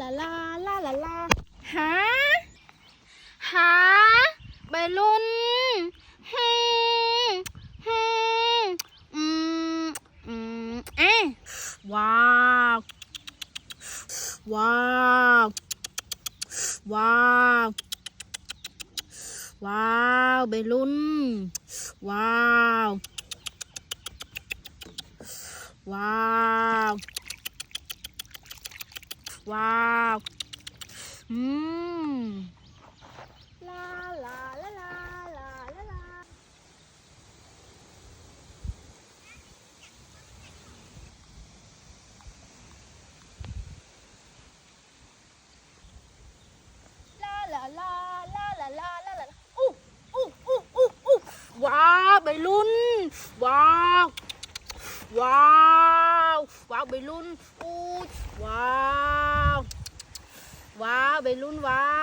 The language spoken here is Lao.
ລາລາ ລາລາລາ ຫາ ຫາ ໄວລຸ້ນ ຫື ຫື ອືມ ອືມ ເອ ວ້າວ ວ້າວ ວ້າວ ວ້າວ ໄວລຸ້ນ ວ້າວ ວ້າວ ວ້າວ ອືມ ລາລາ ລາລາ ລາລາ ລາລາ. ລາລາລາ ລາລາລາ ລາລາລາ ອູ ອູ ອູ ອູ ອູ ວ້າວ ໄວລຸ້ນ ວ້າວ ວ້າວ ວ້າວ ໄວລຸ້ນ ອູ້ຍ ວ້າວ ວ້າວ ໄວລຸ້ນ ວ້າວ.